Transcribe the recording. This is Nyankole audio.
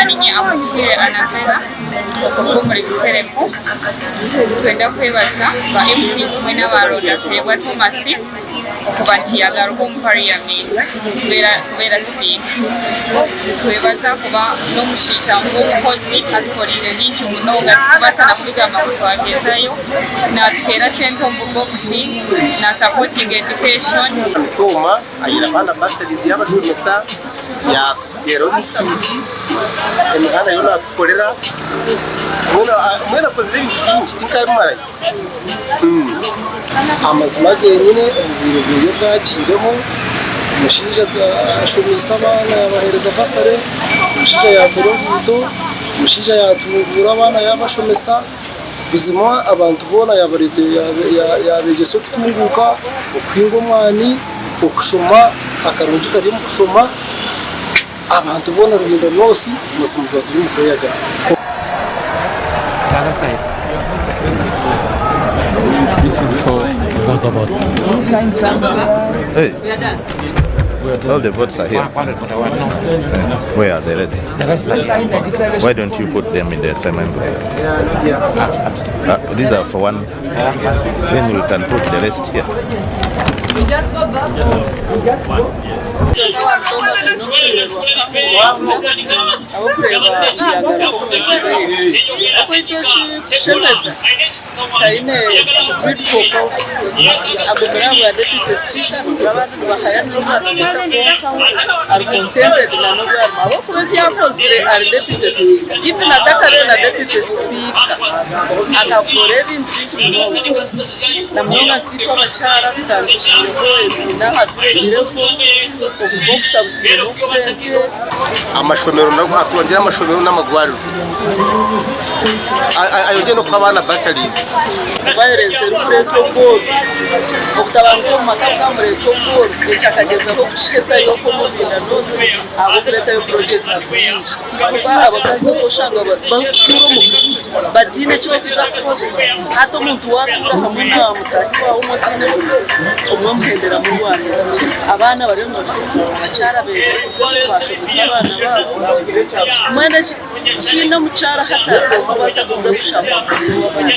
Ninye Amukiire Anavera okuruga omuri Bitereko. Nitwenda kwebaza ba MPs mwena abaronda Tayebwa Thomas okuba nti yagaruka omu parliament kubeera sipiika. Nitwebaza kuba n'omushaija w'omukozi atukoreire bingi munonga titukubaasa na kubigamba ngu twabihezayo. Natuteera sente omu bubokisi, na supportinga education. Mitooma ahaire abaana bursaries yabashomesa, yatuteeraho institute, emihanda nayo natukorera, mbwenu akozire ebintu bingi tinkabimarayo. Amazima genyine omu bwire bweye obu agiireho, omushaija ashomeise abaana yabaheereza bursary, omushaija yakora enguuto, omushaija yatunguura abaana yabashomesa. Buzima abantu boona yaabegyesa okutunguuka, okuhinga omwani, okushoma, akarungi kari omu kushoma, abantu boona Ruhinda North mazima tuba turi omu kweyagara. All the votes are here. Where are the rest? Why don't you put them in the same envelope? These are for one. Then we can put the rest here. Taine beautiful agumire ahabwa deputy speaker abandi nibahaya n'obwa sipiika kwonka we ari contented na n'obu arimu ahabw'okuba ebi akozire ari deputy speaker even atakabaire na deputy speaker akakora ebintu bingi munonga na munonga nkaitwe abakyara tutandikiireho ebibiina aha village level obubokisi abutairemu obusente. Amashomero nago atwongyere amashomero n'amagwariro ayongyere n'okuha abaana bursaries. Violence erikureetwa obworo, obutabanguko omu maka bwamureeta obworo, ekyo akagyezaho kukihezayo okwo omu Rubinda North ahabw'okureetayo projects nyingi kuba abakazi oshanga barikutuura omu biti bataine eki barikuza kukora hati omuntu watuura hamwe na mutaahi waawe omwe otaine murimo obumwe muhendera murwanire abaana bariyo nibashoma abakyara beegyesize bashomesa abaana baabo mbwenu tihaine omukyara hati arikubaasa kuza kushaba kuza ow'abandi.